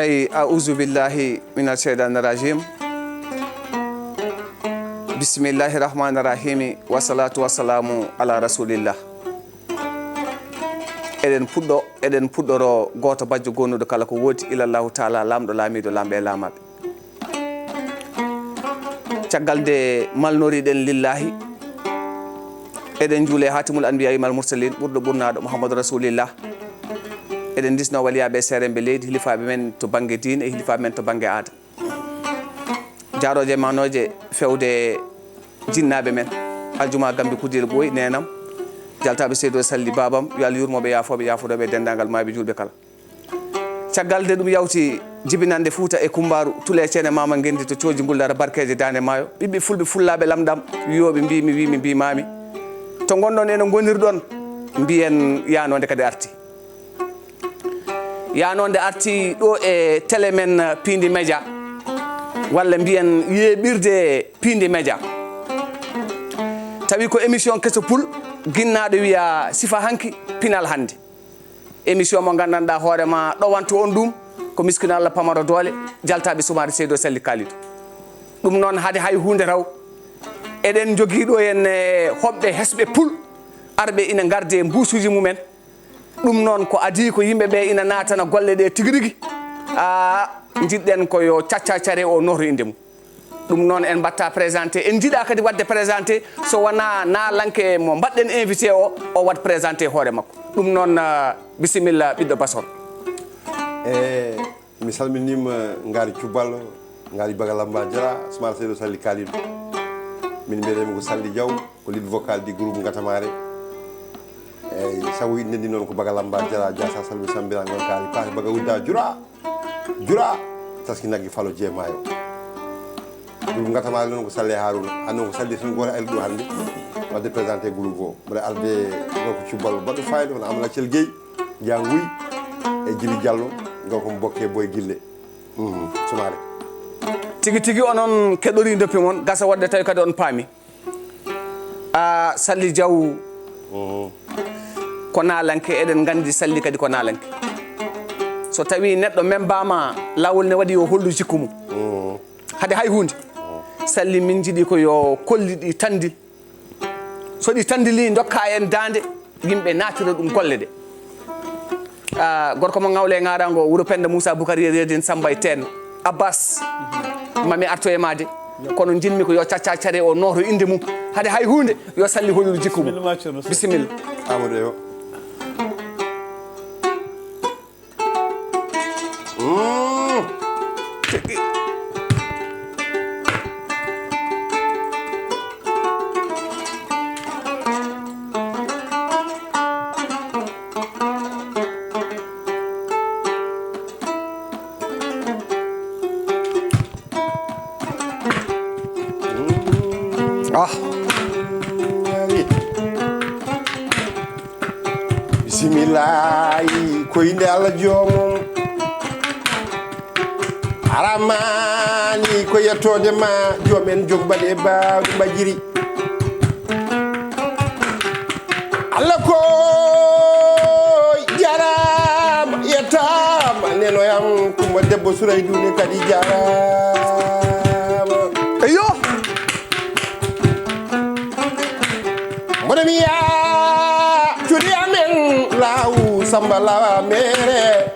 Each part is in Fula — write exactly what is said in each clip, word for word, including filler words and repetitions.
Eh, a'uzu billahi minal shaytanir rajim. Bismillahi rahmanir rahimi. Wassalatu wassalamu ala rasulillah. Eɗen puɗɗo, eɗen puɗɗoro gooto bajjo gonnuɗo kala ko woodi, ilallahu taala, laamɗo laamiiɗo laamɓe e laamaaɓe. Caggal nde malnoriɗen lillahi, eɗen njuule hatimul anbiya'i mal mursalin, ɓurɗo ɓurnaaɗo Muhammadu Rasulillah. Eɗen ndisno waliyaaɓe e seeremɓe leydi, hilifaaɓe men to bannge diine e hilifaaɓe men to bannge aada. Jaarooje e manooje fewde jinnaaɓe men. Aljuma Gambi Kudiyel Ɓooy, neenam. Jaltaaɓe Seydo Salli baabam, yo Allah yurmoɓe, yaafooɓe, yaafodooɓe e denndaangal maayɓe juulɓe kala. Caggal nde ɗum yawti jibinande Fuuta e Kumbaaru, tule ceene Maama Ngenndi to cooji Ngullara barkeeje Daande Maayo, ɓiɓɓe fulɓe fullaaɓe lamɗam, wiyooɓe mbiimi, wiimi, mbiimaami. To ngonɗon eno ngonirɗon, mbiyen yaanoonde kadi arti. Yaanoonde arti ɗo e télé men Piindi Média, walla mbiyen yeeɓirde Piindi Média. Tawi ko émission keso pul, ginnaaɗo wiya sifa hanki, pinal hannde. Émission mo nganndanɗaa hoore ma ɗowanto on ɗum, ko Miskino Allah Pamaro Doole, jaltaaɓe Sumaare Seydo Salli Kalidou. Ɗum noon, hade hay huunde raw, eɗen njogii ɗo en, eh, hoɓɓe hesɓe pul, arɓe ina ngarde mbuusuuji mumen. Ɗum noon ko adii ko yimɓe ɓe ina naatana golle ɗe tigi rigi. A, njiɗɗen ko yo Cacca Care o nooto innde mum. Ɗum noon en mbaɗta présenté, en njiɗa kadi waɗde présenté so wonaa naalanke mo mbaɗɗen invité o, o waɗ présenté hoore makko. Ɗum noon, ah, bisimilla ɓiɗɗo Basor. E Mi salminiima Ngaari Cubbal, Ngaari Bagalamba Jara, Sumaare Seydo Salli Kalidou. Min mbiyetee-mi ko Salli Diaw, ko lead vocal di groupe Ngatamare. Eyi, sabu innde ndi noon ko Bagalamba Jara, Dia Sa Salmi Sambira, ngon kaali paati Baga Wudda Jura. Jura, taski naggi falo jeemaayo. Groupe Ngatamare noon ko Salli Haruna. Hannde noon ko Salli tan gooto ari ɗo hannde. Waɗde présenté groupe o. Mboɗo arde gorko Cubbal baɗɗo fayida, hono Amadou Accel Gueye. Janguy e Jili Diallo, ngam ko Bokke Boy Gille. Mhm, Sumaare. Tigi tigi onon keɗorii doppi mon, gasa waɗde tawi kadi on paami. A, Salli Diaw, mhm, ko naalanke, eɗen nganndi Salli kadi ko naalanke. So tawi neɗɗo membaama, laawol ne waɗi yo hollu jikku mum. Mhm. Hade hay huunde. Mhm. Salli min njiɗi ko yo kolli ɗi tanndil. So ɗi tanndilii, ndokka en daande, yimɓe naatira ɗum golle ɗe. Ah, gorko mo Ŋawle e Ŋaaraango, wuro Pennda Muusa Bukari Redin Samba e Teen, Abbas, mami arto e maade. Kono njiɗmi ko yo Cacca Care o nooto innde mum. Hade hay huunde, yo Salli hollu jikku mum. Bisimilla, machallah. Bisimilla. Amadou, yo. Mm. Ah. Bisimillahi, ko innde Allah joomum. Aramani, ko yettoode ma, joom en joom baɗe baawɗe mbajiri. Allah ko jaraama, yettaama, nenoyam, Kumba debbo Suray Duude kadi jaraama. Eyo. Mboɗo wiya, cuuɗi amen laawu Samba Lawa Meere.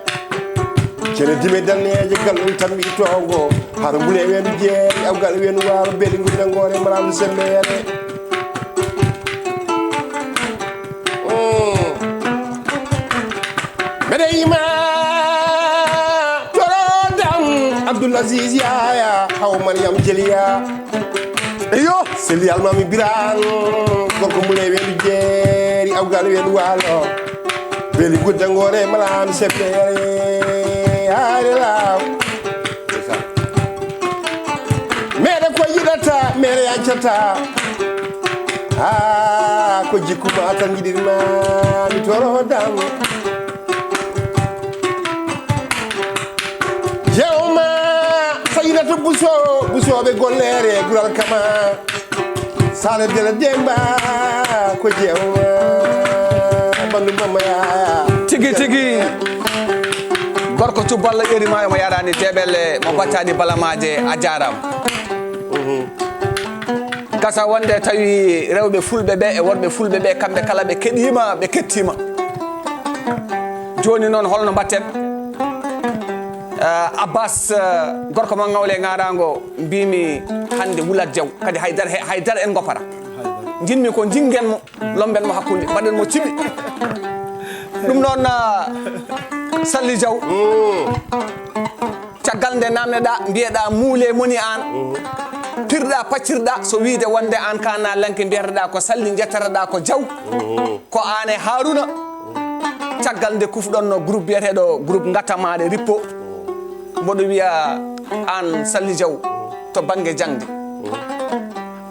Cere dime daneeje, gallol tammi toongo. Hara mbule wen jeeri, aw gal wen waalo, beeli ngudda ngoore, maraandu sembeere. Mm. Mbeɗa yima toro dam Abdoul Aziz Yaya, haw Mariam Jelia. Iyo. Seli Almami Biran, gorko mbule wendu jeeri, awgal wendu waalo. Beeli gudda ngoore, malaan seppere, haare laaw. Meere ko yiɗata, meere yancata. Haa ko jikku ma tan yiɗirma, mi toro dam. Jeewma Sayyidatu Buso, Busooɓe Golleere, Gural Kama. Sale Dela Demba, ko jeewma, bandu Mama Yaya. Tigi tigi. Gorko Tuballa ƴeeri ma omo yaraani teɓele mo battani balamaaje a jaaraama. Gasa wonde tawi rewɓe fulɓe ɓe e worɓe fulɓe ɓe kamɓe kala ɓe keɗiima ɓe kettiima. Jooni noon holno mbatten? Eh, Abbas, eh, gorko ma ŋawle ŋaaraango, mbimi hannde wulat jaw kadi haydara he- haydara en goppata. Njiɗmi ko njingen mo, lomben mo hakkunde, mbaɗen mo cibi. Ɗum noon, ah, Salli Jaw. Caggal nde namneɗa, mbiyeɗa muule moni an. Pirɗa, paccirɗa, so wiide wonde an ka na lanke, mbiyataɗa ko Salli, njettataɗa ko Jaw. Ko an e Haruna. Caggal nde kufɗon no groupe biyeteɗo groupe Ngatamaɗe Rippo. Mboɗo wiya an Salli Jaw to bannge jaŋde.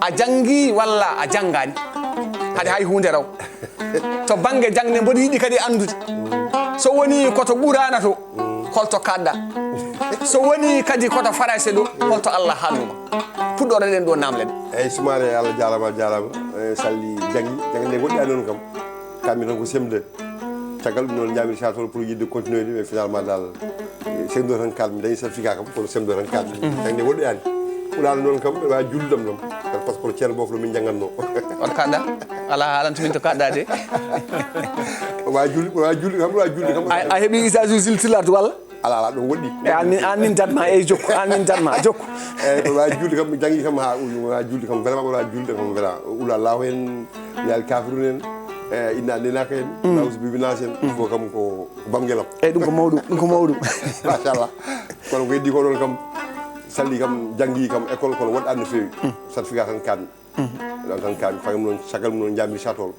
A janngi walla a janngaani? Hade hay huunde raw. To bannge jaŋde mboɗo yiɗi kadi anndude. So woni ko to Ɓuraana to, holto kaɗɗa? So woni kadi ko to Farayse ɗo, holto Allah haalnuma? Puɗɗoɗen ɗo namle ɗe. Eyyi, Sumaare, Allah jaaraama, a jaaraama. Eh, Salli jaŋi, jaŋde woɗɗi noon kam. Kammi tan ko C M deux. Caggal ɗum noon, njami sa toon pour yiɗde continuer, mais finalement dal, eh, C M deux tan kalmi, dañi certificat kam, kono C M deux tan kalmi. Jaŋde woɗɗoyaani. Ɓuraana noon kam, mbeɗa waawi julde ɗam ɗam. Par ce que Ceerno Boofo min janngatno. On kaɗɗa? Alaa haalanta min to kaɗɗa de. Mbeɗa waawi julde, mbeɗa waawi julde kam, mbeɗa waawi julde kam. A, a heɓi Issa Jules Silsilat walla? Ala, ala, ɗum woɗɗi. E an min, an min datma, e jokku, an min datma, jokku. Eyyi, mbeɗa waawi julde kam, mi jaŋi kam haa ɓuri, mbeɗa waawi julde kam, vraiment mbeɗa waawi julde kam, vraiment. Qul huwallahu en, yaali kafirun en, eh, inna andaynaka en, mm, awuzu bi nas en, mm, ɗum fof kam ko, ko bamngelam. Eyyi, ɗum ko mawɗum, ɗum ko mawɗum. Machallah. Kono ko heddi ko ɗon kam, Salli kam, jaŋgi kam école, kono woɗɗaani no feewi. Mm. Certificat tan kaɗmi. Ɗon tan kaami, fagam noon, caggal mum noon, njammi satol.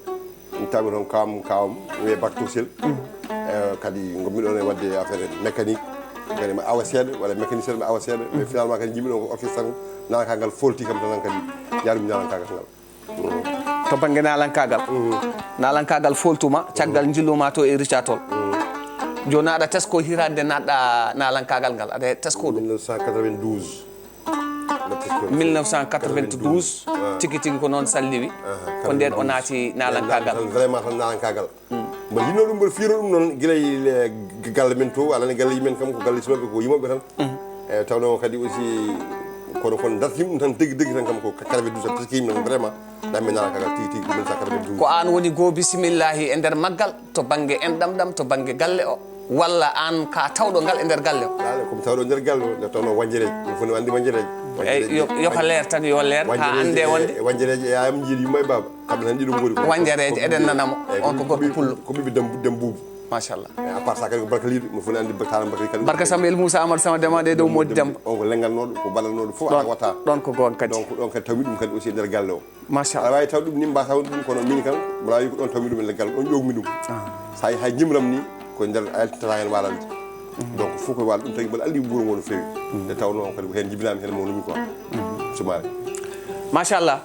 Mi tawi toon kawam, kawam, wiye Bakto Sel. Eh, kadi ngonmi ɗon e waɗde affaire mécanique. Kadi mi awa seeɗa, walla mécanicien mi awa seeɗa. Mais finalement kadi njimmi ɗon ko orchestre tan, nalankagal folti kam tan kadi, yaarumi nalankagal ngal. To bannge nalankagal. Nalankagal foltuma, caggal njilluma to e Richard Toll. Jooni aɗa tesko hiraade naɗɗa nalankagal ngal, aɗa tesko ɗum. Mille neuf cent quatre-vingt-douze. Mille neuf cent quatre-vingt-douze, ah, tigi tigi ko noon Salli wi. Aha, ko ndeen o quatre-vingt-douze. Naati nalankagal. Tan vraiment tan nalankagal. Mm. Mboɗo yiɗno ɗum, mboɗo fiyno ɗum noon gila e le-, g-, galle men to, walla ne galle yimɓe men kam, ko galle suɓeɓe, ko yimooɓe tan. Mm. E tawno kadi aussi, kono kon dartimi ɗum tan deggi deggi tan kam ko quatre-vingt-douze tan teskimi noon vraiment. Nammi nalankagal tigi tigi ko mille neuf cent quatre-vingt-douze. Ko aan woni goo bisimillahi e nder maggal, to bannge enɗam ɗam, to bannge galle o, walla aan ka tawɗo ngal e nder galle o? Laale, ko mi tawɗo nder galle o, nde tawno Wanjereeji, ɗum fof ne anndi Wanjereeji. Eyi, yo, yo ka leer tan, yo leer, haa annde wonde. Wanjereeji e yaayam njiiɗi yumma e baaba, kamɓe tan ɗiɗo ngoni ko. Wanjereeji, eɗen nana mo, on ko gorko pullo. Ko ɓiɓɓe Dem-, Dembuubu. Machallah. E à part ça kadi ko Barkaliiɗo, mo fof ne anndi Taala Barkaliiɗo. Barka Samba El Moussa Amadou Sama Dema ɗe dow Moodi Demba. On ko lenngannoɗo, ko ballannoɗo fof, a wata. Ɗon ko goonga kadi. Donc, ɗon kadi tawmi ɗum kadi aussi e nder galle o. Machallah. Aɗa waawi tawde ɗum ni, mbasa wonde ɗum, kono min kam, mboɗo waawi ko ɗon tawmi ɗum e leggal, ɗon ƴoogmi ɗum. Ah. So hay, hay jimram ni, ko nder ayaltata heen waalande. Mhm. Donc, fof ko waal ɗum tagi mboɗo anndi buuro ngo no feewi. Mhm. Nde tawnoo kadi ko heen jibinaami, heen mawnumi quoi. Mhm. Sumaare. Machallah.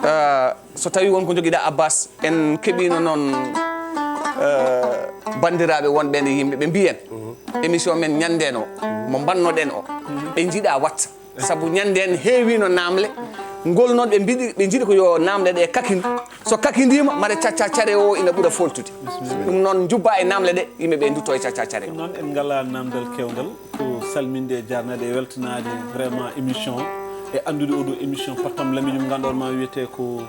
Eh, so tawii won ko njogiɗaa, Abbas, en keɓiino noon, eh, banndiraaɓe wonɓe ene yimɓe, ɓe mbiyen, mhm, émission men ñannde o, mhm, mo mbannoɗen o, mhm, ɓe njiɗa watta. Sabu ñande en heewino naamle. Ngol noon ɓe mbiɗi, ɓe njiɗi ko yo naamle ɗe kakidu. So kakidiima, mare cacca care o ina ɓura foltude. Bisimilla. Ɗum noon njubba e naamle ɗe, yimɓe ɓe ndutto e cacca care o. Ɗum noon en ngalaa naamndal keewngal, ko salminde e jaarnaade e weltanaade vraiment émission e anndude oɗo émission Pattam Lamiɗum nganndon ma wiyetee ko,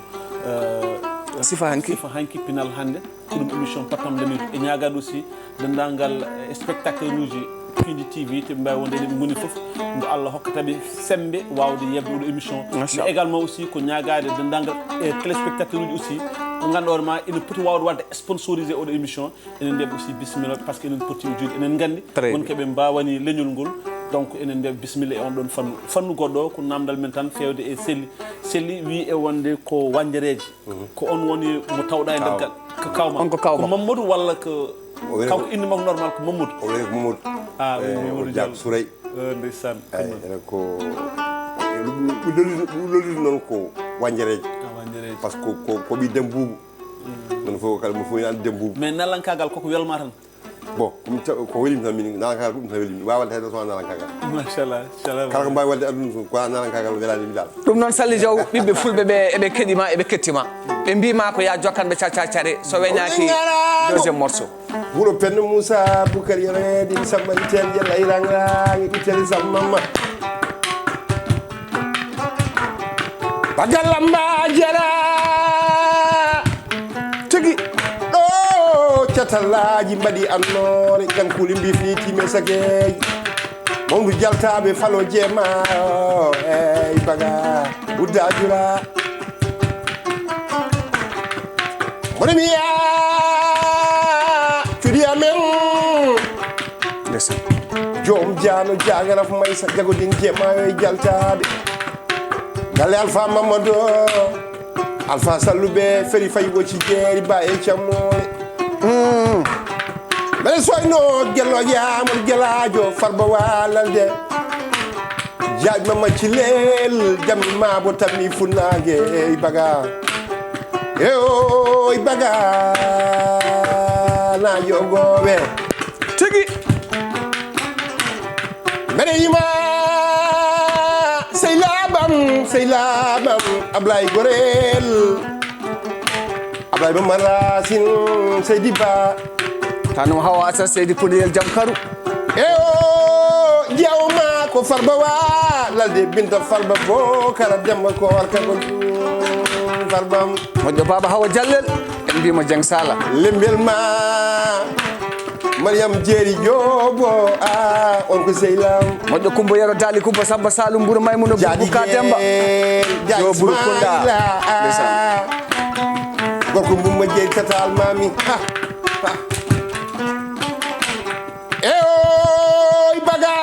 eh, Sifa Hanki. Sifa Hanki, pinal hannde. Ko ɗum émission Pattam Lamiɗum. E ñaagaade aussi denndaangal, eh, spectateur uji Piindi T V, te ɓe mbaawi wonde ene ɓe ngoni fof, nde Allah hokkata ɓe semmbe waawde yeɓde oɗo émission. Machallah. Mais également aussi ko ñaagaade denndaangal, eh, téléspectateur uji aussi, ko ngannduɗaa ma ene poti waawde waɗde sponsorisé oɗo émission. Enen mbiya aussi bisimilla, parce que enen poti ujude, enen nganndi. Très bien. Wonko ɓe mbaawani leñol ngol. Donc enen mbiya bisimilla e on ɗon fannu. Fannu goɗɗo o ko naamndal men tan feewde e Selli. Selli wi e wonde ko Wanjereeji. Mhm. Ko on woni mo tawɗa e nder gal-, ko kaaw ma. On ko kaaw ma. Ko Mamadou walla ko, o wiyata kanko ko, innde makko normal ko Mamadou? O wiyata ko Mamadou. Ah, oui, eh, Mamadou o Diallo Diallo. Sourey. Eh, ndeysaan. Eyi, enen ko, eh, ɗum, ɗum lollude, ɗum lollude noon ko Wanjereeji. Ah, Wanjereeji. Par ce que ko, ko ɓii Dembuubu. Mm. Noon fof kala mo fof ina anndi Dembuubu. Mais nalankagal koko welma tan. Bon, ko mi taw-, ko welimi tan min, nalankagal ko ɗum tan welimi. Mi waawaa waɗde hay dara so wonaa nalankagal. Machallah, machallah. Kala ko mbaawi waɗde aduna ko wonaa nalankagal welani mi dal. Ɗum noon Salli Jaw, ɓiɓɓe fulɓe ɓe eɓe keɗima, eɓe kettima. Ɓe mbiima ko ya jokkanɓe caca care, so weñaaki deuxième morceau. Wuro Penda Moussa Boukari Reedi, Samba Ittel, Yalla Irang Rang, Ittel Samba Mama. Bagal Lamba Jara. Tigi. Ɗo catallaaji mbaɗi annoore, kan kuli mbifni time sakeeji. Mawdu jaltaaɓe falo jeema, ey baga. Budda jula. Mboɗo mi yaa cuɗi amen. Ndeysaan. Joom jaano jaagaraf maysa jagodin jeemaayo e jaltaaɓe. Galle Alfa Mamadou, Alfa Salluɓe, feri fay woci jeeri ba e cammoore. Mm. Mbeɗa soyno gello yaamor gelaajo Farba Walalde. Jaaƴ ma maccilel, jammi ma bo tammi funnaange, ey baga. E o, ey baga, na jogooɓe. Tigi. Mbeɗa yima, sey laaɓam, sey laaɓam, Ablaye Gorel. Ablaye Mamad Racine, Seydi Ba. Tanum Hawa Asa, Seydi Pudiyel Jam Karu. E o, jawma ko Farba Walalde, Binta Farba Bokara, Demba ko warka ko Farba. Moƴƴo Baba Hawa Jallel, en mbima Jeng Sala. Lembel ma, Mariam Jeeri Joobo, a, on ko sehlam. Moƴƴo Kumba Yero Dali Kumba Samba Salum Buru Maymuna Jaadi Buka Demba. Jaadi Joobo Buru Kunda. Ismaila, a. Ndeysaan. Gorko Mbumba Jeeri Tata Almami. Ha, ha. E oy baga.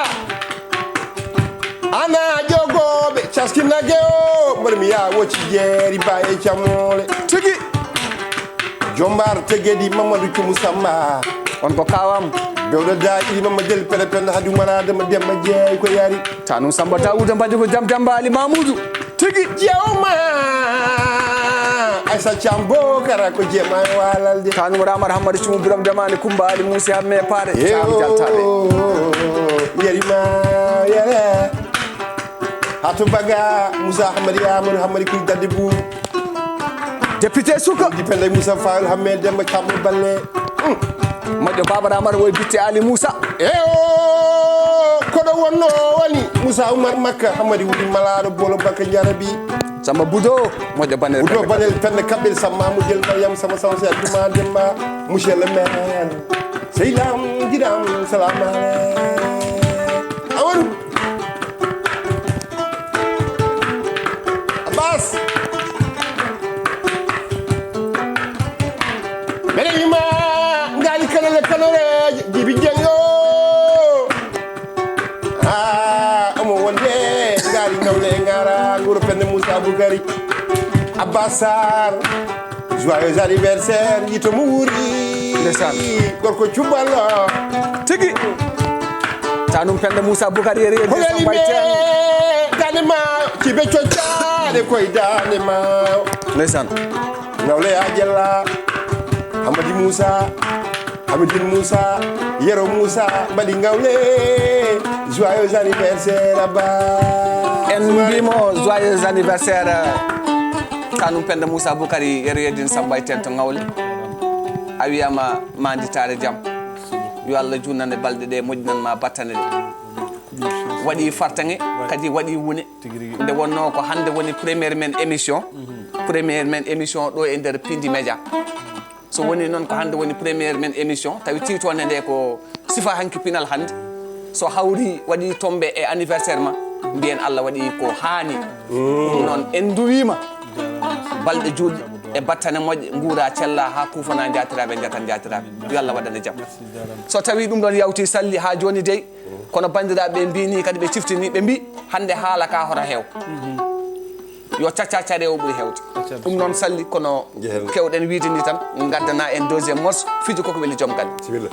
Ana jogooɓe caskinage o, mboɗo mi yaa wocci jeeri ba e camole. Tigi. Jombar tegedi Mamadou Cumu Samba. On ko kawam. Bewɗo da iri Mamadou Del Pere Penda Hadi Umar Adama Demba Jeey ko yari. Tanum Samba Dawuda Mbaɗi ko Jam Demba Ali Mamoudou. Tigi. Jewma. Aissa Thiam Bokara ko jeema e Walalde. Tanum Ramar Hammadi Cumu Biram Damani Kumba Ali Musi Hamme Pare. Thiam Jaltaɓe. Yerima yere. Hatu Baga Moussa Hamadi Amadou Hamadi Kul Dadde Bou. Député suka. Di Penda Moussa Fall Hamme Demba Kambo Balle. Hmm. Moƴƴo Baba Ramar woy bitte Ali Moussa. E o koɗo wonno woni Moussa Oumar Makka Hamadi Wuli Malaɗo Bolo Bakka Jarabi. Samba Budo, moƴƴo Banel Budo Penda Banel Kaɓel. Penda Kaɓel Samma Mujel Mariam Sama Sama Se Aduma Demba, Monsieur le maire. Seylam Giram Salamale. Amadou. Abbas. Mbeɗa yima ngali kanole kanoreje Jibi Dieng o. Ah, omo wonde ngali nawle e ngara nguro Penda Moussa Boukari. Abbas Sarr. Joyeux anniversaire, yito mo wuuri. Ndeysaan. Gorko cuballo. Tigi. Tanum Penda Moussa Boukari yeri yeri. Holeli me dane ma, cibe coccade koye dane ma. Ndeysaan. Nawle ya jella. Hamadi Moussa. Hamidine Moussa, Yero Moussa, mbaɗi ngawle. Joyeux anniversaire, Abba. En mbimo joyeux anniversaire. Tanum Penda Moussa Boukari, Yero Yedin Samba e Tento Ngawle. A wiyama manditare jam. Yo Allah junnane balɗe ɗe, moƴƴinan ma battane ɗe. Waɗi fartaŋe, kadi waɗi wune. Tigi rigi. Nde wonno ko hannde woni première men émission. Première men émission ɗo e nder Pindi Média. So woni noon ko hannde woni première men émission, tawi tiitonde nde ko sifa hanki pinal hannde. So hawri waɗi tombe e anniversaire ma, mbiyen Allah waɗi ko haani. Ɗum noon en nduwima balɗe juutɗe e battane moƴƴe, nguura cella ha kufana jatiraɓe, jatan jatiraɓe. Yo Allah waɗane jam. So tawi ɗum ɗon yawti salli ha joni dey, kono bandiraɓe ɓe mbini kadi ɓe ciftini, ɓe mbi hannde haala ka hoto heew. Yo cacca care o ɓuri hewde. Ɗum noon salli kono kewɗen wiide ni tan, gaddana en deuxième morceau, fijo koko weli joom galle. Bismillah.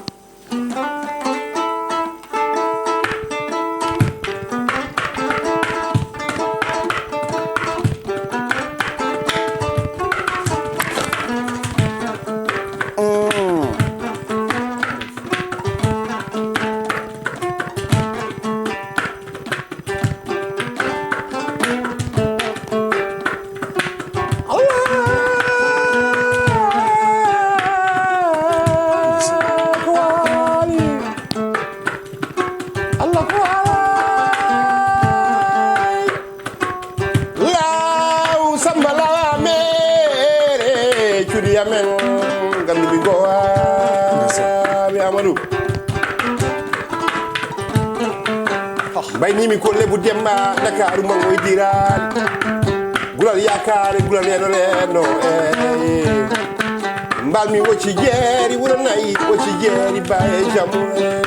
Yamen, gandu mi gowa. Wi Amadou. Mbaynimi ko lebu Demba, Dakaru mango e diral. Gulal yakare, gulal reno reno, eh. Mbalmi wocci jeeri, wuro nayi, wocci jeeri, baye jamu, eh,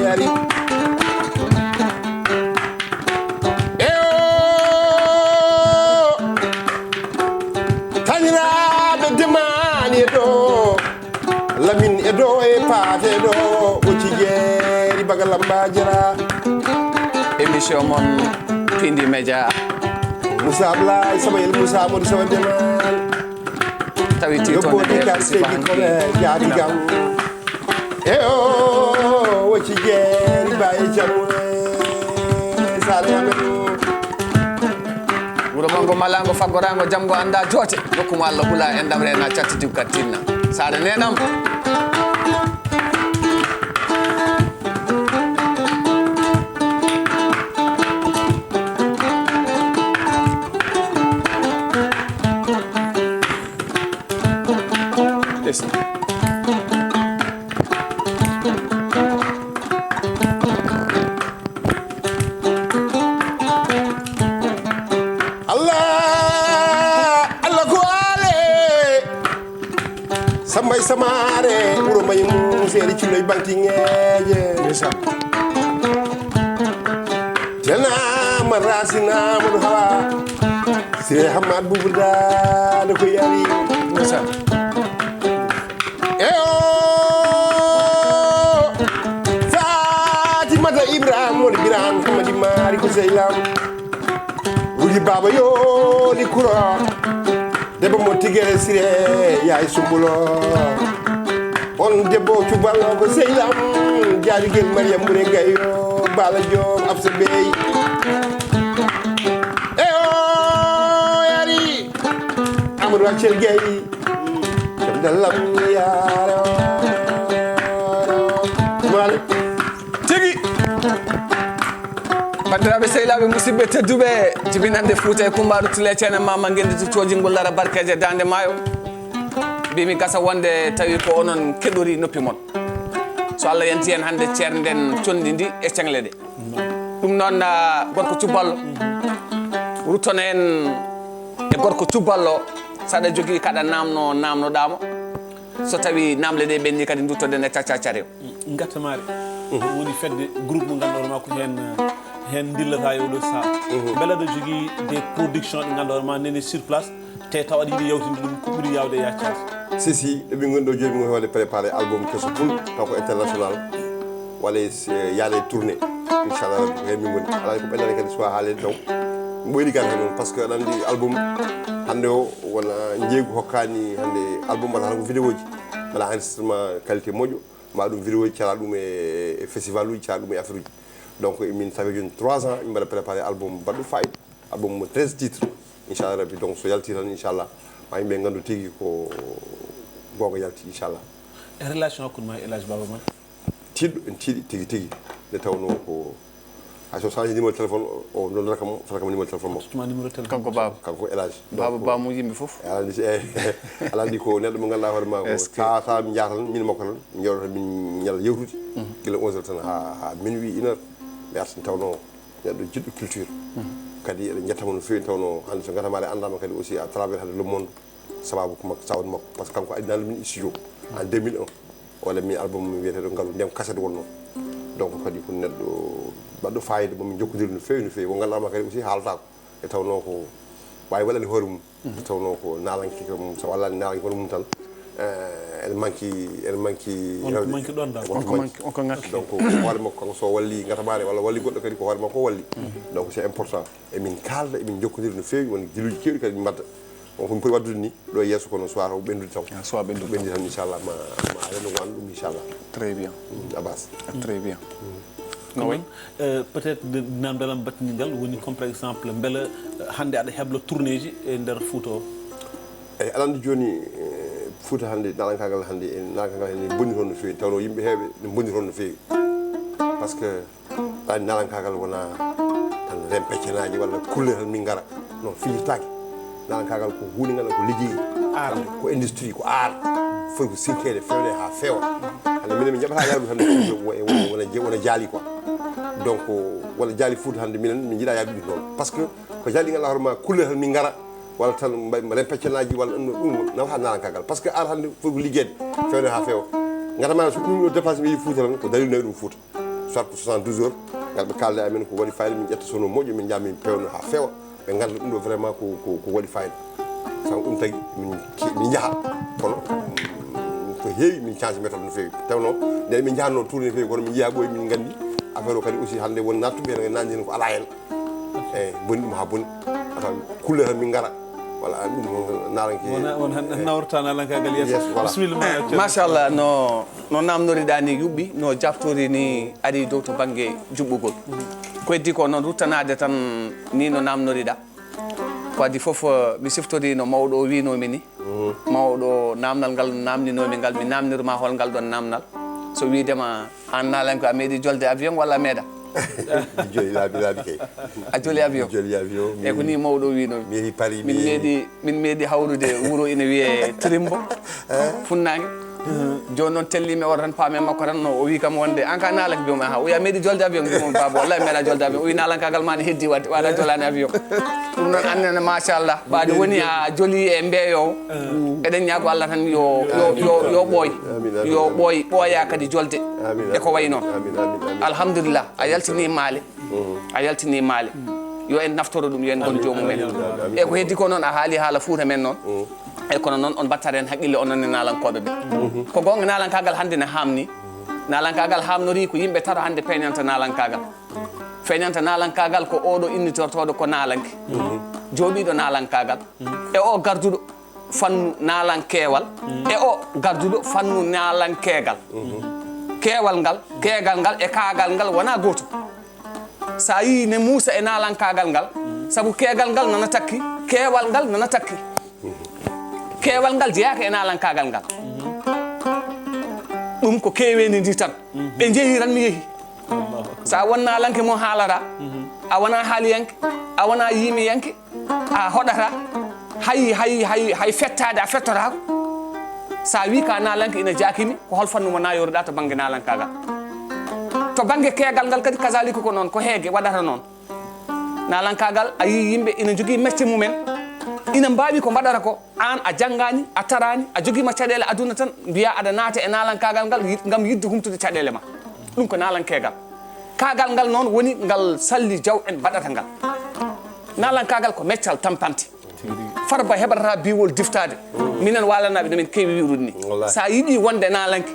yari. E o taniraaɓe demaani e ɗo, Lamin e ɗo e paate ɗo, o cijeeri baga lamba jara. Émission mon Pindi Média. Moussa Ablaye, Samayel Moussa, Modou Sawa Deman. Tawi ti toon e nder seydi kone jaati gam. E o wocci jeeri ba e jamu. Sare amen. Wuro mango malango faggorango jamgo anda joote. Nokku mo Allah hula en dam rena catti dibkat tinna. Sare nenam. Yes. Allah, Allah ko ale. Samba e Samaare, wuro Mbaye mum, seeri cilloy bantingeeje. Ndeysaan. Tenaama, raasinaama, ɗo hawa. Sire Hamad Bubu Daado ko yari. Ndeysaan. E o Fatimata Ibrahima, woni Birahim Hamadi Maari ko sehlam. Rugi baaba yooli kuro. Debbo mo tigere sire yaay sumbulo. On debbo cuballo ko sehlam. Jaarigel Mariam Bure Gayo, Bala Joom, Absa Bey. E o yari. Amadou Accel Gueye. Kam dallam yaaro. Male. Tigi. Banndiraaɓe, sehilaaɓe, musidɓe tedduɓe, jibinande Fuuta e Kummbaɗo Tule Ceene Mama Ngenndi to Coojingol Lara Barkeeje Daande Maayo. Mbimi gasa wonde tawi ko onon keɗori noppi mon. So Allah yanti en hannde ceernden conndi ndi e ceŋle ɗe. Ɗum noon, ah, gorko cuballo. Ruttono en e gorko cuballo. Saɗa jogii kaɗa namno, namnoɗamo. So tawi namle ɗe ɓenni kadi duttoɗen e cacca cari. Ngattamaare. Woni fedde groupe mo ngannduɗaa ma ko heen, heen ndillata e oɗo saha. Mbele aɗa jogii des productions ɗe ngannduɗaa ma nene sur place, te tawa aɗa yiɗi yawtinde ɗum ko ɓuri yaawde e yaccaade? Si, si, emin ngoni ɗo jooni, min ngoni waɗde préparé album keso pul, taw ko international. Walla e s-, yaade e tournée. Inchallah Rabbi, ko heen min ngoni. Alaa ko ɓennani kadi suwa haalede taw. Mi ɓoyni kadi heen noon, parce que aɗa anndi album hannde o wona njeeygu hokkaani hannde album walla hannde ko vidéo ji. Wala enregistrement qualité moƴƴo. Ma ɗum vidéo ji, cala ɗum e, e festival uji, cala ɗum e affaire uji. Donc, emin, ça fait jooni trois ans, emin mbaɗa préparé album baɗɗo fayida, album mo treize titres, inchallah Rabbi. Donc, so yalti tan, inchallah, ma yimɓe nganndu tigi ko goonga yalti, inchallah. E relation hakkunde ma e El Hadj Baaba Maal? Tiiɗɗo, en tiiɗi tigi tigi. Nde tawnoo ko Hay so changé numéro téléphone, o, o noddata kam, fota kam numéro téléphone makko. Tuma numéro téléphone. Kanko baaba. Kanko ko El Hadj. Baaba, donc, baamu yimɓe fof. E alaa ndi, e, alaa ndi ko neɗɗo mo ngannduɗaa hoore ma ko. Est-ce que? Sa, sa min njaha tan, min makko tan, min njooɗo tan, min ñalla yewtude. Mhm. Gila onze heures tan ha, ha minuit, une heure. Mi artan tawnoo neɗɗo jiɗɗo culture. Mhm. Kadi eɗen njettamo no feewi, tawnoo hannde so ngattamaare anndaama kadi aussi à travers hannde le monde. Sababu ko makko, sababu makko, parce que kanko addi nande min e studio en deux mille un. O waɗani min album wiyeteeɗo Ngalu, ndeen ko cassette wonnoo. Donc kadi ko neɗɗo baɗɗo fayida, mo min njokkodiri no feewi, no feewi. Mo ngannduɗaa ma kadi aussi haalataako. E tawnoo ko waawi waɗande hoore mum. Mhm. E tawnoo ko naalanke kam, so wallaani naalanke kono mum tan, eh, ene manki, ene manki on ko rewde. Manki ɗon dal. On ko manki, on ko ŋakki. Donc ko hoore makko kanko so walli ngattamaare walla walli goɗɗo kadi ko hoore makko o walli. Mhm. Donc c'est important. Emin kaalda, emin njokkodiri no feewi, won giluuji keewɗi kadi min mbaɗda. On ko mi poti waɗdude ni, ɗo e yeeso kono suwata o ɓenndude taw. Ah, suwa ɓenndude taw. Ɓenndi tan, inchallah, ma, ma rendo ko anndu ɗum, inchallah. Très bien. Mm, Abbas. Ah, très bien. Mm. Comment, euh, peut-être de, namdal am battindigal woni comme par exemple, mbele, euh, hannde aɗa heblo tournée ji e nder Fuuta o? Eyi, aɗa anndi jooni, eh, Fuuta hannde, naalankaagal hannde, e naalankaagal hannde bonni toon no feewi, tawnoo yimɓe heewɓe no bonni toon no feewi. Parce que Ɗaani naalankaagal wonaa tan rem peccanaaji walla kulle tan min ngara. Non, fijirtaake. Naalankaagal ko huunde ngal, ko liggey, ko industrie, ko art. Foti ko sinkeede, feewde haa feewa. Hannde minen min njaɓataa yahrude hannde wona, wona, wona jaali quoi. Donc wona jaali Fuuta hannde minen min njiɗaa yahrude ɗum noon. Parce que ko jaali ngal hoore ma kulle tan min ngara, walla tan mbaɗ-, mbaɗen peccanaaji, walla ɗum ɗum nawata naalankaagal. Parce que art hannde foti ko liggeede, feewde haa feewa. Ngata ma so ɗum ɗo dépassé mi yehi Fuuta tan, ko dalil nawi ɗum Fuuta. Soit ko soixante-douze heures, ngal ɓe kaalda e amen ko waɗi fayida, min ƴetta sono moƴƴo, min njaha min peewno haa feewa. Ɓe ngannda ɗum ɗo vraiment ko, ko, ko waɗi fayida. Sabu ɗum tagi min ke-, min njaha, kono, mm, ko heewi min change méthode no feewi. Tawno nden min njahatno tourné no feewi, kono min njeeya ɓooyi, min nganndi affaire o kadi aussi hannde won nattuɓe heen, nganndi heen ko alaa heen. Eyi, boni ɗum haa boni. Ata kulle tan min ngara. Voilà, ɗum ko naalanke. Wona, won han nawrata naalankaagal yeeso. Yes, voilà. Bisimilla ma. Machallah, no, no naamnoriɗaa ni yuɓɓi, no jaaɓtori ni ari dow to bannge juɓɓugol. Ko heddi ko noon ruttanaade tan ni no naamnoriɗaa. Ko adii fof, eh, mi siftoriino mawɗo o wiinoomi ni. Mhm. Mawɗo naamnal ngal naamninoomi ngal, mi naamnirma hol ngal ɗoon naamnal. So wiidema aan naalanke a meeɗi jolde avion walla a meeɗa? Mi joli laabi laabi kay. A joli avion? Mi joli avion. E ko ni mawɗo o wiinoomi. Mi yehi Paris, min mi meeɗi, min meeɗi hawrude wuro ina wiyee Trimbo, Funnaange. Jooni noon telliimi e oto tan, paami e makko tan, no o wii kam wonde, "Aan ka naalanke?" Mbiyumi, "Aha." O wii, "A meeɗi jolde avion?" Mbiyumi, "Baaba, wallahi mi meeɗa jolde avion." O wii, "Naalankaagal ma ne heddi wadde, waɗa jolaani avion." Ɗum noon annene, machallah. Ɓaade woni a joli e mbeeyo o. Eɗen ñaago Allah tan yo, yo, yo, yo ɓooy. Amiin, amiin, yo amiin. Ɓooy, ɓooya kadi jolde. Amiin, e ko wayi noon. Amiin, amiin, amiin. Alhamdulillah, a yaltini maale. Mhm. A yaltini maale. Yo en naftoro ɗum, yo en ngon joomum en. Amiin, amiin, amiin. E ko heddi ko noon, a haali haala Fuuta men noon. Mhm. E kono noon, on mbattata heen haqqille, onon e naalankooɓe ɓe. Mhm. Ko goonga, naalankaagal hannde ne haamni. Naalankaagal haamnorii ko yimɓe tato hannde peeñanta naalankaagal. Feeñanta naalankaagal ko oɗo innitortooɗo ko naalanke. Mhm. Jooɗiiɗo naalankaagal. Mhm. E o garduɗo fannu naalankeewal. Mhm. E o garduɗo fannu naalankeegal. Mhm. Keewal ngal, keegal ngal e kaagal ngal wonaa gootum. So a yii ne muusa e naalankaagal ngal, sabu keegal ngal nana takki, keewal ngal nana takki. Keewal ngal jeyaaka e naalankaagal ngal. Ɗum ko keeweendi ndi tan. Ɓe njehi tan mi yehi. So a won naalanke mo haalata, a wonaa haaliyanke, a wonaa yimiyanke, a hoɗata, hay, hay, hay, hay fettaade a fettotaako. So a wii ka naalanke ina jaakimi, ko hol fannu mo naayoriɗaa to bannge naalankaagal? To bannge keegal ngal kadi, kazaalika ko noon, ko heege waɗata noon. Naalankaagal, a yii yimɓe ina njogii mecce mumen, ina mbaawi ko mbaɗata ko, aan a janngaani, a taraani, a jogiima caɗeele aduna tan, mbiyaa aɗa naata e naalankaagal ngal yi-, ngam yiɗde humtude caɗeele ma. Ɗum ko naalankeegal. Kaagal ngal noon woni ngal Salli Jaw en mbaɗata ngal. Naalankaagal ko meccal tampante. Farba heɓata biwol diftaade. Minen waalanaaɓe no min keewi wi'rude ni. Wallaahi. So a yiɗi wonde naalanke,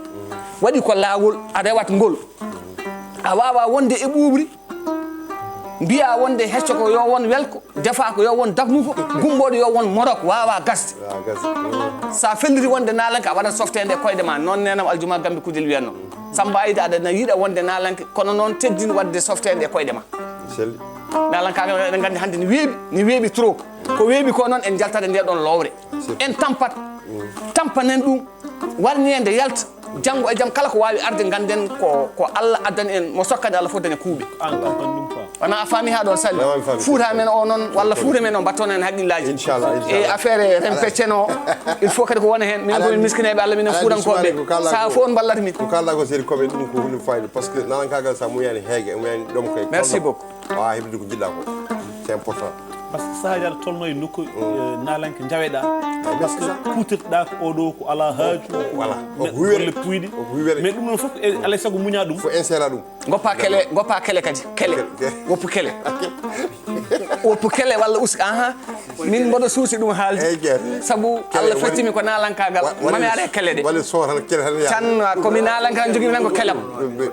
waɗi ko laawol, a rewat ngol. A waawaa wonde e ɓuuɓri, mbiyaa wonde hecco ko yo won welko, defa ko yo won dagnuko, gumboɗo yo won morok, waawaa gasde. Waawaa gasde. Mm. So a felliti wonde naalanke, a waɗat softeende e koyɗe ma. Noon neenam Aljuma Gambi Kudel wiyatno. Samba Ayda, aɗa na yiɗa wonde naalanke, kono noon teddin waɗde softeende e koyɗe ma. Selli. Naalankaagal eɗen nganndi hannde ne weeɓi, ne weeɓi trop. Ko weeɓi ko noon en njaltat e nde ɗoon lowre. Selli. En tampat, tampanen ɗum, warñeende yalta. Janngo e jam kala ko waawi arde ngannden ko, ko Allah addani en, mo sokkani Allah fof daña kuuɓe. An kam tan ɗum fa. Wona a faami haa ɗoon Salli? Wona mi faami. Fuuta men o noon, walla Fuuta men o mbattono en haqqillaaji. Inchallah, inchallah. E affaire e rempecce no, il faut kadi ko wona heen. Minen ko min miskineeɓe Allah, minen Fuutankooɓe. Sahaa fof on mballat min. Ko kaalɗaa ko seri ko men ɗum ko huunde fayda, parce que naalankaagal sa muyaani heege, a muyaani ɗom kay. Merci beaucoup. Waawa heɓde ko njiɗɗaa ko. C'est important. Par ce que sahaaji aɗa tolno e nokku, eh, naalanke njaweɗaa. Par ce que kuutirɗaa ko oɗo ko alaa haaju, ko, voilà, ko huwere, golle puyɗi. Ko huwere. Mais ɗum ɗon fof, eh, alaa e sago muñaa ɗum. Fof en seera ɗum. Goppa kele, goppa kele kadi. Kele. Kele. Woppu kele. Woppu kele walla uska, aha. Min mboɗo suusi ɗum haalde. Eyi, jeeyi. Sabu kele Allah feccimi ko naalankaagal. Wa-, mami aɗa e kele ɗe. Wale so tan kele tan yaa. Tan ko mi naalanke tan jogimi tan ko kelam. Be, be,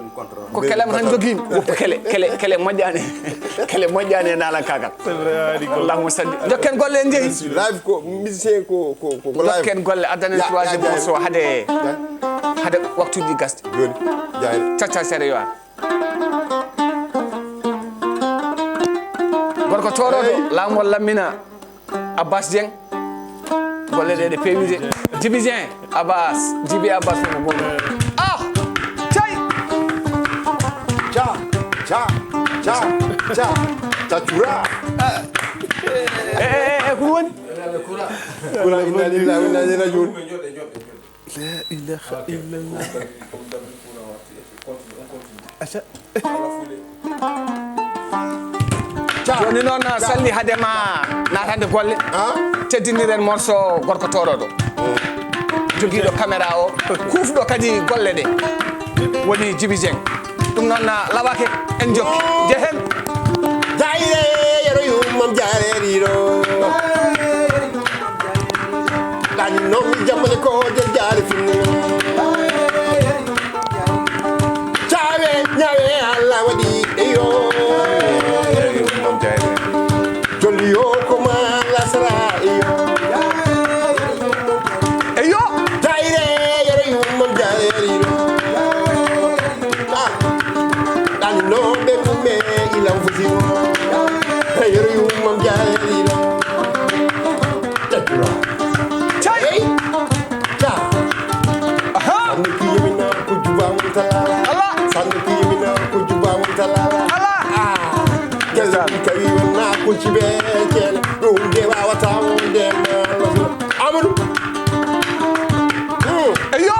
Ko kelam tan jogiimi. Woppu kele, kele, kele moƴƴaani. Kele moƴƴaani e naalankaagal. C'est vrai, a waɗi golle. Allahumma salli. Njokken golle en njehi. Live ko, musicien ko, ko, ko, ko live. Njokken golle, addanen troisième morceau hade, hade waktuuji gasde. Jooni, jaayre. Cacca seeɗa yo ar. Gorko tooroɗo, laamol lammina. Abbas Dieng. Golle ɗe ɗe peewi de. Jibi Dieng, Abbas, Jibi Abbas ko mo. Ah! Cay! Ca, ca, ca, ca, ca cura. Eh, eh, eh, eh, ko woni? Kula inna lillahi wa inna ilaihi rajiun. La ilaha illallah. Aca. Joni noon, salli hade ma natande golle. Teddiniren morso gorko toroɗo, jogiiɗo caméra o, kufɗo kadi golle ɗe, woni Jibi Jeng. Ɗum noon, lawake, en jokki, jehen. Jayre, yero yummam jayre ɗiɗo. Ɗani noon mi jammale ko jejjaare finno. Caawe, ñaawe, Allah waɗi, eyo. Jolli yo ko ma lasara, eyo. Eyo. Jayre, yero yummam jayre ɗiɗo. Ah. Ɗani noon ɓe ɗume ilam fusi. Yero yummam jayre ɗiɗo. Cay. Hey. Ca. Aha. Sande ki yemina ko juba mun talala. Ala. Sande ki yemina ko juba mun talala. Ala. Ah. Ndeysaan. Kala ki kawi wonna ko cibe cel. Ɗum de wawata wonde ma. Amadou. Hmm. Eyo.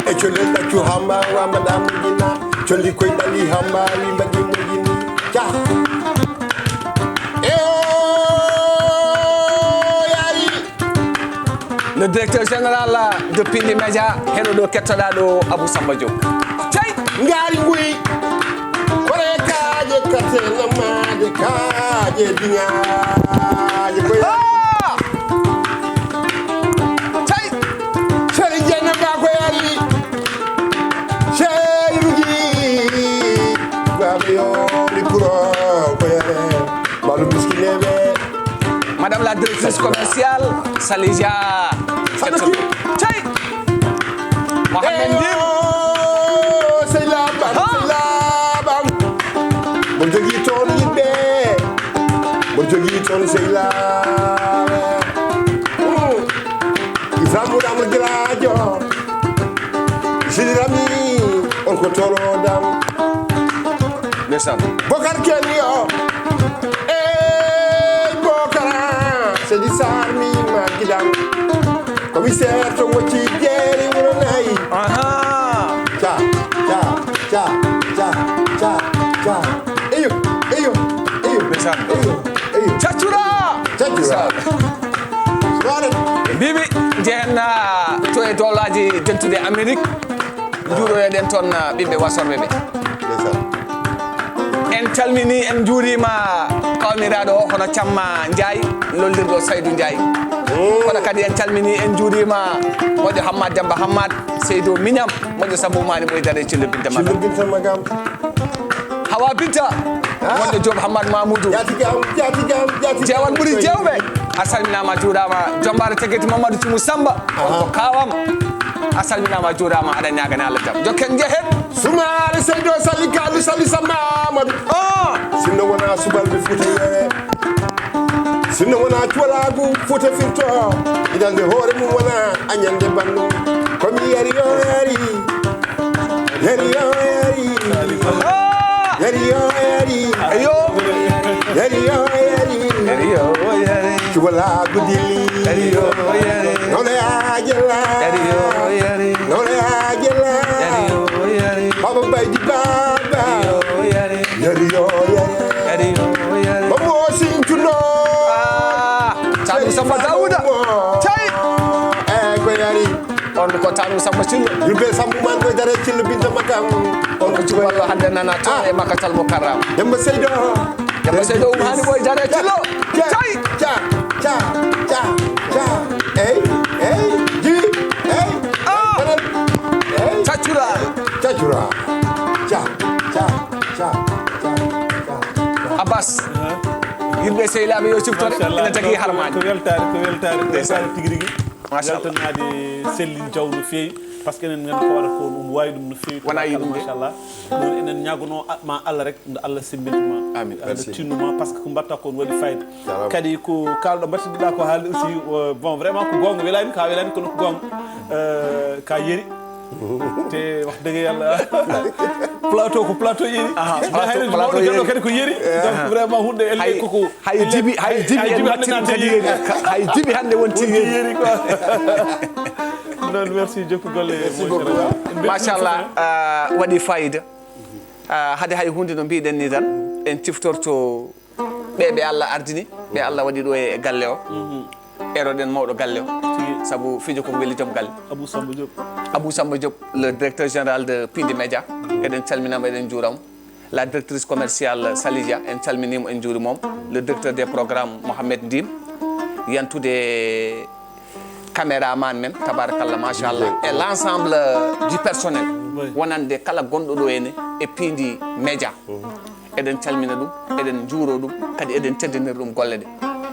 E colel ɗaccu hamba wamba da mujina. Colli koy ɗali hamba wi mbaɗi mujini. Ca. Eyo. Yari. Le directeur général de Pindi Média, heno ɗo kettoɗa ɗo Abou Samba Diop. Cay! Ngaari nguy, kore kaaje kate lamaade kaaje diŋaaje koye. Ah! Cay! Seri Jeynaba ko yari, seri Rugi, baaba yo likuro ko yare, balu miskineɓe. Madame la directrice commerciale, Salija. Cey! Mohamed Ndim. Sey Laban, sey Laban. Mo jogii toon yimɓe. Mo jogii toon sey Laban. Ibrahima Amadou Girajo. Sidi Rami, on ko toroɗam. Ndeysaan. Bokar Kelly o. Ey, Bokara, Seydi Sarr mi ma gidam. Commissaire to ngocci jeeri wuro nayi. Aha. Ca, ca, ca, ca, ca, ca. Eyo, eyo, eyo. Ndeysaan. Eyo, eyo. Caccura. Caccura. Ndeysaan. Mbimi, jehen, ah, to e doolaaji dentude Amérique. Njuuɗoyoɗen toon, ah, ɓiɓɓe wasorɓe ɓe. Ndeysaan. En calmini, en njuurima kawmiraaɗo o, hono Camma Ndiaye, lollirɗo Saydou Ndiaye. Mm. Kono kadi en calmini, en njuurima moƴƴo Hammad Demba Hammad, Seydou Mignam, moƴƴo Sammou Mani Boy Dare Cillo Binta Magam. Cillo Binta Magam. Hawa Binta, ah, moƴƴo Diop Hammad Mamoudou. Jaatigam, jaatigam, jaatigam. Jeewal ɓuri jeewɓe. A salminaama, a juuraama. Jombaare Tageti Mamadou Thioumou Samba. Aha. On ko kaawam. A salminaama, a juuraama, aɗa ñaagani Allah jam. Jokken njehen. Sumaare Seydo Sali Kaalu Sali Samba Amadou. Oh. Sinno wona subalɓe Fuuta yeewe. Sinno wona cuwalaagu Fuuta firto. Idande hoore mum wona añande banndum. Ko mi yari yo yari. Yari yo yari. Ah. Yari yo yari. Ayo. Yari yo yari. Yari yo yari. Cuwalaagu dilli. Yari yo yari. Nono ya jella. Yari yo yari. Nono ya jella. Yari yo yari. Baba Baydi Baba. Yari yo yari. Yari yo yari. Yari yo yari. Baba Osin Cuno. Ah, Sadu Samba Dawuda. Cay. Eh, ko yari. On ko Tanu Samba Cillo. Yurbe Sambu man ko dare Cillo Binta Makam. On ko cuballo hande nana to e Makkatal Mukarram. Demba Seydo. Demba Seydo um hani boy dare Cillo. Cay. Ca, ca, ca, ca. Ey, ey, ji, ey. Ah. Ey. Cacura. Cacura. Ca, ca, ca, ca, ca, ca. Abbas. Yimɓe sehilaaɓe yo ciftore, ina tagi harmaaji. Ko weltaare, ko weltaare, ko weltaare tigi rigi. Machallah. Weltanaade Selli Diaw no feewi, par ce que enen nganndi ko waɗata ko, ɗum waawi ɗum no feewi. Wona yiɗum de. Machallah. Ɗum enen ñaagono a-, ma Allah rek, nde Allah semmbinta ma. Amin. Nde tinnu ma, par ce que ko mbaɗta ko ne waɗi fayda. Jarama. Kadi ko kaalɗo mbaɗtiɗa ko haalde aussi, euh, bon, vraiment ko goonga, welaani ka, welaani kono ko goonga. Euh, ka yeri. Te wax dëgg Yàlla. Plateau ko plateau yeri. Aha, plateau, plateau yeri. Kadi ko yeri. Donc vraiment hunde elle koko hay jibi hay jibi en wattino kadi yeri. Hay jibi hande wonti yeri. Non, merci, jokku golle. Merci beaucoup. Machallah, waɗi fayida. Hade hay hunde no mbiɗen ni tan, en ciftorto ɓe ɓe Allah ardini, ɓe Allah waɗi ɗo e galle o. Eroɗen mawɗo galle o. Sabu fijo ko weli joom galle. Abou Samba Diop. Abou Samba Diop, le directeur général de Pindi Média. Eɗen calminama, eɗen juurama. La directrice commerciale Salidia, en calminimo, en juurimomo. Le directeur des programmes Mohamed Ndim. Yantude caméraman men, tabarakallah, machallah, et l'ensemble du personnel, wonande kala gonɗo ɗo ene e Pindi Média. Eɗen calmina ɗum, eɗen njuuro ɗum, kadi eɗen teddinira ɗum golle ɗe.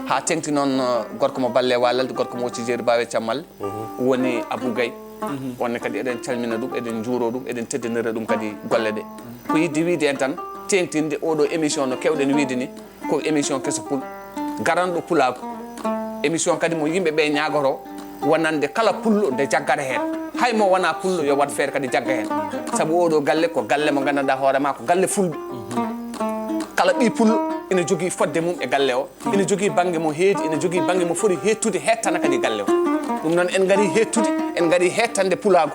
Haa teŋti noon, gorko mo Balle Walalde, gorko mo Wocci Jeeri Bawe Cammalle, woni Abou Gaye. Wonne kadi eɗen calmina ɗum, eɗen njuuro ɗum, eɗen teddinira ɗum kadi golle ɗe. Ko yidde wiide en tan, teŋtinde oɗo émission no kewɗen wiide ni, ko émission keso pul, garanɗo pulaagu. Émission kadi mo yimɓe ɓe ñaagoto, wonande kala pullo nde jaggata heen. Hay mo wona pullo yo wat feere kadi jagga heen. Sabu oɗo galle ko galle mo nganndanɗaa hoore ma ko galle fulɓe. Kala ɓii pullo ina jogii fodde mum e galle o, ina jogii bannge mo heedi, ina jogii bannge mo foti heettude, heettana kadi galle o. Ɗum noon en ngarii heettude, en ngarii heettande pulaagu.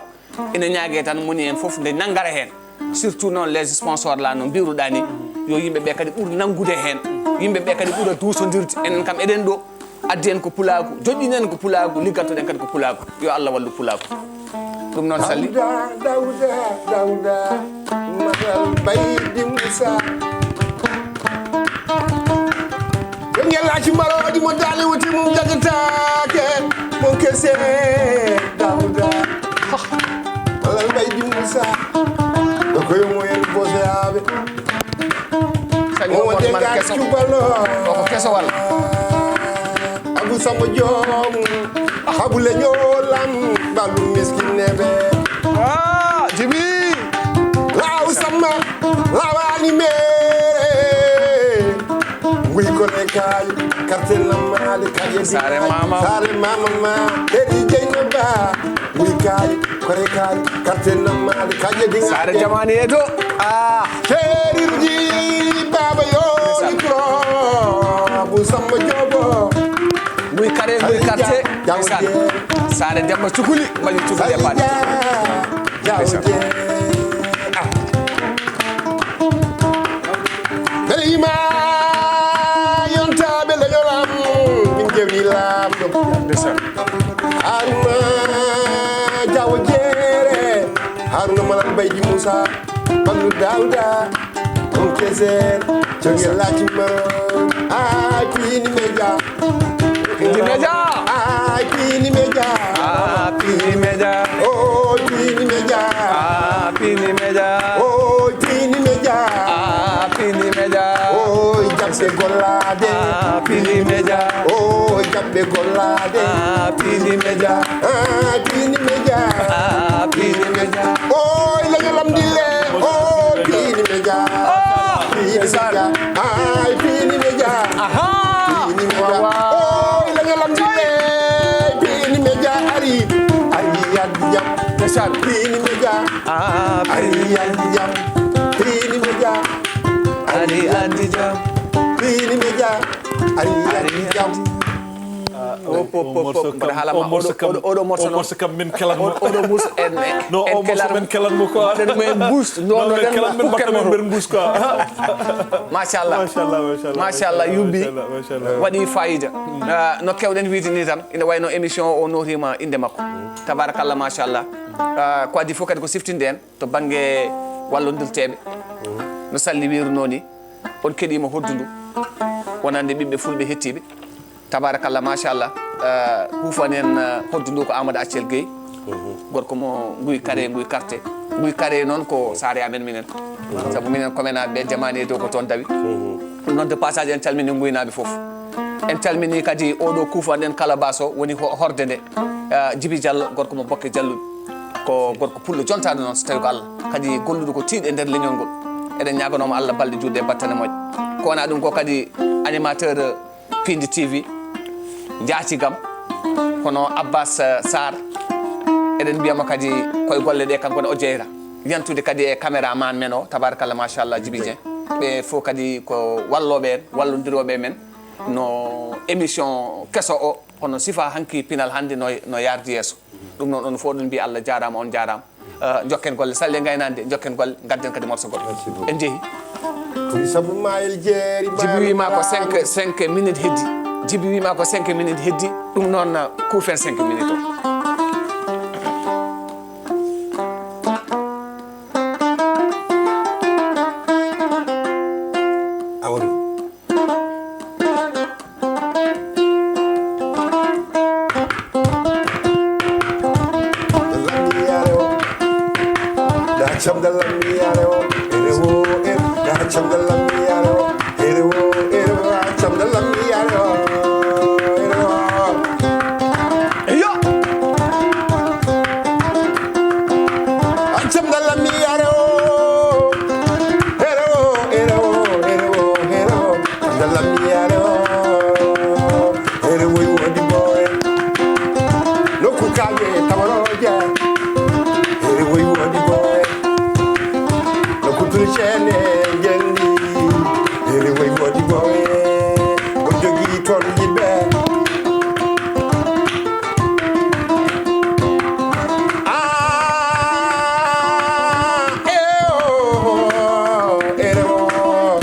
Ina ñaagee tan moni en fof nde nanngara heen. Surtout noon les sponsors la no mbiruɗaa ni, yo yimɓe ɓe kadi ɓur nanngude heen. Yimɓe ɓe kadi ɓura duusondirde. Enen kam eɗen ɗo, addi en ko pulaagu, joƴƴini en ko pulaagu, liggantoɗen kadi ko pulaagu. Yo Allah wallu pulaagu. Ɗum noon Sali. Dawda, Dawda, Dawda, Malal Baydi Moussa. Yo ngel acci mbarooji mo daali wuti mum jagataake, mo kese Dawda. Malal Baydi Moussa. Ɗo ko yo mo en boseyaaɓe. Sañi o wonde man keso. Cubalo. O ko keso walla? Abou Samba Diom. Habu leñolam, ɓallu miskinneɓe. Ah, Jibi. Law Samba, lawani mere. Nguy ko le kay, kartel nammaade kaƴe. Saare mama. Saare mama ma, hedi Jeynaba. Nguy kay, kore kay, kartel nammaade kaƴe dinga. Saare jamaani e do. Ah. Ceerirji baba yo. Ndeysaan. Mikro, Abou Samba Diobo. Nguy kare, nguy karte. Ndeysaan. Saare Demba Cukuli, mbaɗi Cukuli e paɗe. Ndeysaan. Ah. Mbeɗa yima yontaɓe leñolam, min jewni lamɗo. Ndeysaan. Haruna Jawo Jeere, Haruna Malal Baydi Moussa, Bandu Dawda, on keser, jogi latima, a kini meja. Pindi Media. Ay, Pindi Media. Ah, Pindi Media. Oh, Pindi Media. Ah, Pindi Media. Oh, Pindi Media. Ah, Pindi Media. Oh, jamɓe gollaade. Ah, Pindi Media. Oh, jamɓe gollaade. Ah, Pindi Media. Ah, Pindi Media. Ah, Pindi Media. Oh, leñolam dille. Oh, Pindi Media. Ah, Pindi Media. Ay, Pindi Media. Aha. Pindi Media. Waaw, waaw. Oh, leñolam dille. Pindi Media ari. Ari addi jam. Ndeysaan. Pindi Media. Ah, ari addi jam. Pindi Media. Ari addi jam. Pindi Media. Ari addi jam. Hop, hop, hop, hop. Mbaɗa haala ma. Oɗo, oɗo, oɗo morceau noon. Oɗo morceau kam min kelanmo. Oɗo, oɗo morceau en, en, non, en o morceau kelan-, men kelanmo quoi. Mbaɗen mo en boost. Non, non, men kelan, men mbaɗa men boost quoi. Machallah. Machallah, machallah, machallah, yubbi. Machallah, machallah. Waɗi fayida. Ah, no kewɗen wiide ni tan, ina wayno émission o nootiima innde makko. Tabarakallah, machallah. Ah, ko adii fof kadi ko siftinde en to bannge wallondirteeɓe. No Salli wiirunoo ni, on keɗiima hoddu ndu, wonande ɓiɓɓe fulɓe hettiiɓe. Tabarakallah, machallah. Eh, huufani en, eh, hoddu ndu ko Amadou Accel Gueye. Mhm. Gorko mo Nguy Kare, Nguy Karte. Nguy Kare noon ko saare amen minen. Mhm. Sabu minen komenaaɓe ɓe jamaani e dow ko toon dawi. Mhm. Ɗum noon de passage en calmini Nguynaaɓe fof. En calmini kadi oɗo kuufanɗen kalabas o woni ho-, horde nde. Eh, Jibi Diallo, gorko mo Bokke Diallo. Ko gorko pullo jontaaɗo noon, so tawi ko Allah. Kadi golluɗo ko tiiɗe e nder leñol ngol. Eɗen ñaaganoo mo Allah balɗe juutɗe e battane moƴƴe. Ko wonaa ɗum ko kadi animateur Pindi T V, jaatigam, kono Abbas, eh, Sarr, eɗen mbiyamo kadi koye golle ɗe, kanko ne o jeyra. yantude kadi e caméraman men o, tabarakallah, machallah, Djiby Dieng. Ɓe fof kadi ko wallooɓe en, wallondirooɓe men no émission keso o, hono Sifa hanki pinal hannde no, no yardi yeeso. Ɗum noon, on fof ɗon mbiya Allah jaaraama, on jaaraama. Eh, njokken golle, salli e ngaynaande, njokken golle, ngadden kadi morso goɗɗo. Merci beaucoup. En njehi. Kuri sabu mayel jeeri Djiby wi ma ko cinq, cinq minutes heddi. Djiby wi ma ko cinq minutes heddi. Ɗum noon, kuufen cinq minutes o. Awori. Iyo. Accam dalla mi yare o. Here o, here o, here o, here o. Accam dalla mi yare o. Here woy wodi boy. Nokku kage tawroje. Here woy wodi boy. Nokku tun cene jendi. Here woy wodi boy. O jogi ton yiɓe. Ah, eh, oh, eh, oh.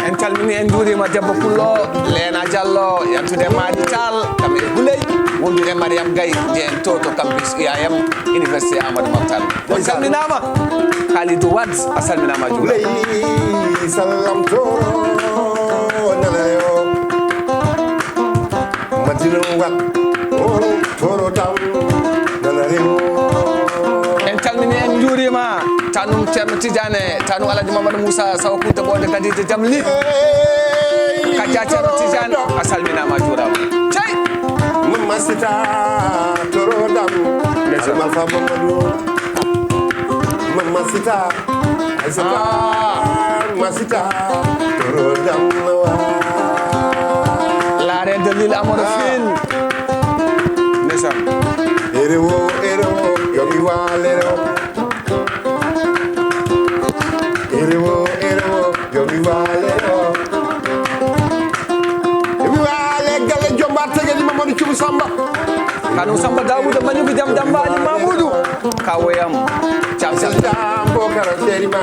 En calmini, en njuurima debbo pullo, Leena Diallo, yantude Maadi Tall, kam e Huley, wondude Mariam Gaye, jeen to, to campus I A M, Université Amadou Mahtar. On calminama, Kalidou Wade, a salminama, a juurama. Huley, salam to, nana yo. Madina Ngat, on toro dam, nana remo. En calmini, en njuurima, tanum Ceerno Tidiane, tanum Alhaji Mamadou Moussa, Saw Kunta Ɓoode Kadija Jamli. Hey, Kajja Ceerno Tidiane, a salminama, a juurama. Cey! Mama Sita, toro dam, Ndeysaan. Almalfa Mamadou. Mama Sita, Aïssata, ah. Masita, toro damma wa. La reine de l'île Amadou Fine. Ndeysaan. Ere wo, ere wo, yo mi wal, ere wo. Ere wo, ere wo, yo mi wal, ere wo. Yo mi wal, e galle Jomba Tegedi Mamadou Thioub Samba. Kano Samba Daouda Manick Dam Damba Ali Mamoudou. Kawoyam. Cam Sal Dam Bokara Serima.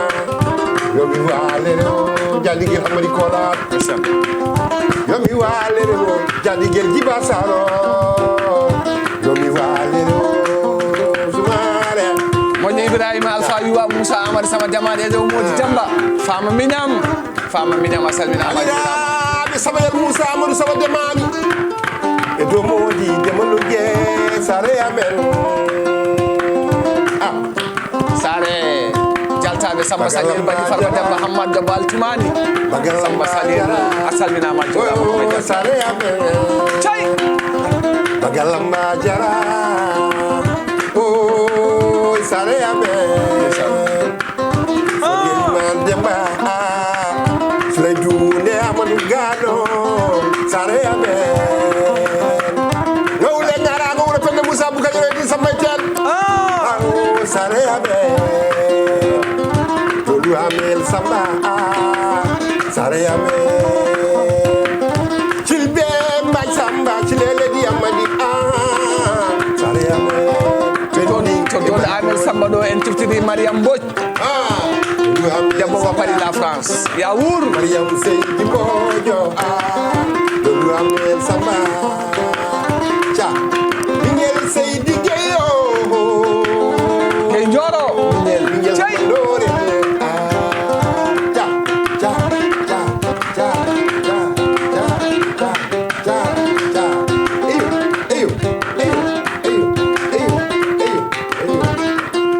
Yo mi walero. Jandi gi Hamadi Kola. Ndeysaan. Yo mi walero. Jandi gi Jiba Saro. Yo mi walero. Sumare. Moƴƴo Ibrahima Alpha Yuwa Moussa Amadou Sama Damaɗe e dow Moodi Jamba. Fama Minam. Fama Minam a salminama. Aliraaɓe Sabayel Moussa Amadou Sama Damaɗi. E dow Moodi Damalu Ge Sare amen. Ah. Sare jaltaɓe Samba Sadir Badi Farba Demba Hammad Demba Altumani. Samba Sadir a salminama, juurama. Sare amen. Cay. Bagalamba jara. Oh, Sare amen. Ndeysaan. Yelman Demba, ah, Fulay Duunde Amadou Galo, Sare amen. Ngawle ngara, ngawle pende Moussa Bouka Yoro di Samba Etienne. Ah. Ah, oh, Sare amen. Tolu Amel Samba, ah, Sare amen. Cilbe Mbaye Samba, Cilele di Amadi, ah, Sare amen. To, to, to Amel Samba ɗo en cuftiri Mariam Mbodj. Ah, debbo mo Paris, la France. Ya wuur. Mariam Seydi Bojo, ah, Doudou Amel Samba. Ca, Miguel Seydi Gueye, oh. Gueye Ndioro. Miguel, Miguel Cey. Mandore, ah. Ca, ca, ca, ca, ca, ca, ca, ca. Eyo, eyo, eyo, eyo, eyo, eyo, eyo.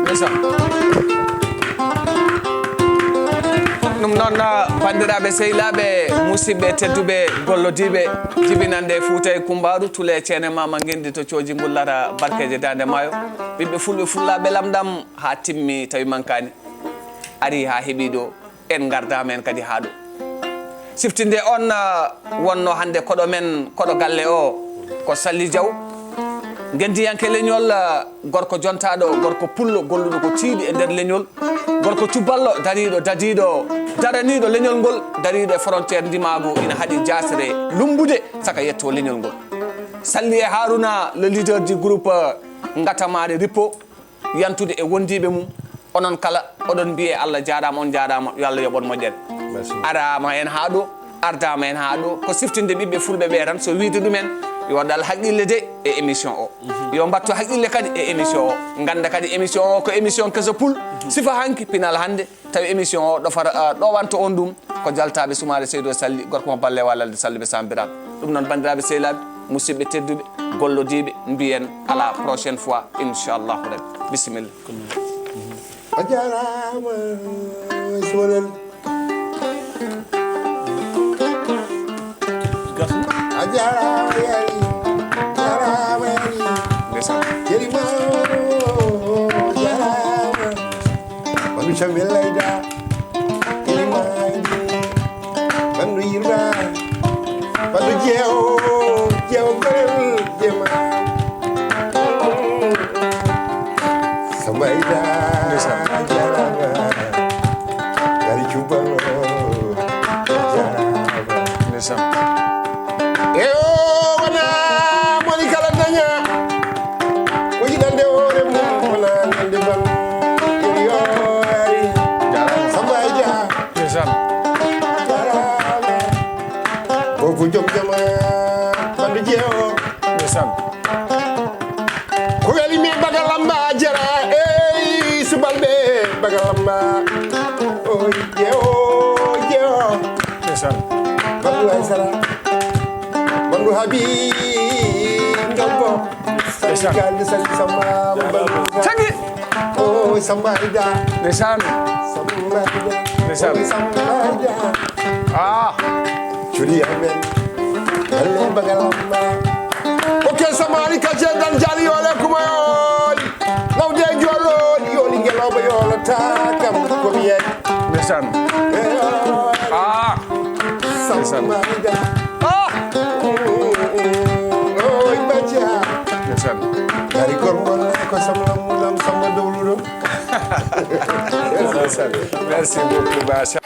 Ndeysaan. Ɗum noon, banndiraaɓe, sehilaaɓe, musidɓe tedduɓe, gollodiiɓe, jibinannde Fuuta e Kumbaaru, Tule e Ceene, Maama Ngenndi to Cooji Ngullara, Barkeeje Daande Maayo, ɓiɓɓe Fulɓe, Fullaaɓe Lamɗam, haa timmi tawi mankaani, ari haa heɓi ɗo, en ngardaama en kadi haa ɗo. Siftinde on, ah, wonno hannde koɗo men, koɗo galle o, ko Sally Diaw. Ngenndiyanke leñol, gorko jontaaɗo, gorko pullo, golluɗo ko tiiɗi e nder leñol, gorko cuballo, dariiɗo, dadiiɗo, daraniiɗo leñol ngol, dariiɗo e frontière ndimaagu, ina haɗi jaasere lumbude, saka yetto leñol ngol. Salli e Haruna, le leader du groupe Ngatamare Rippo, yantude e wondiiɓe mum. Onon kala, oɗon mbiye Allah jaaraama, on jaaraama, yo Allah yoɓ on moƴƴere. Merci. Araama en haa ɗo, ardaama en haa ɗo, ko siftinde ɓiɓɓe fulɓe ɓe tan, so wiide ɗumen, yo dal haqqille de e émission o. Yo mbattu haqqille kadi e émission o. Ngannda kadi émission o ko émission keso pul. Sifa hanki, pinal hannde, tawi émission o ɗofata, ah, ɗowanto on ɗum ko jaltaaɓe Sumaare Seydo Salli, gorko mo Balle Walalde Salli ɓe Sambiral. Ɗum noon, banndiraaɓe sehlaaɓe, musidɓe tedduɓe, gollodiiɓe, mbiyen à la prochaine fois, inchallahu rabbi. Bisimilla. A jaaraama, Solel. A jaaraama, Yari. Jaaraama, Yari. Ndeysaan. Yari ma, jaaraama. Wanu Camel Layda. Yari ma, Yari. Bandu yirɓe, bandu jeewo, jeewo gorel, jeema. Sambayda, ndeysaan. Jarama, gari cubalo, jarama. Ndeysaan. E o wona moni kala daña. Ko yiɗande hoore mum, wona nande ban. Yo, ay. Jarama. Samba e Dia. Ndeysaan. Jarama. Bobo Diop Jama, bandu jeewo. Ndeysaan. Ko weli mi Baga Lamba Jara, ey, subalɓe Baga Lamba. Oy, jeewo, jeewo. Ndeysaan. Bandu Aysara. Bandu Habib Ndongo. Ndeysaan. Sali Samba, Samba. Tagi. Oh, Samba Ida. Ndeysaan. Samba Ida. Ndeysaan. Oh, Samba Ida. Ah. Curi amen. Alle Baga Lamba. Ok, Samari ka ceedan jali yole kuma yoli. Nawde joloni yoli ngeloba yolata kam ko mi yai. Ndeysaan. Ah. Ndeysaan. Ah. Oy, bacha. Ndeysaan. Dari kormol ko samlam lam samba dawludo. Ndeysaan. Merci beaucoup, Bacha.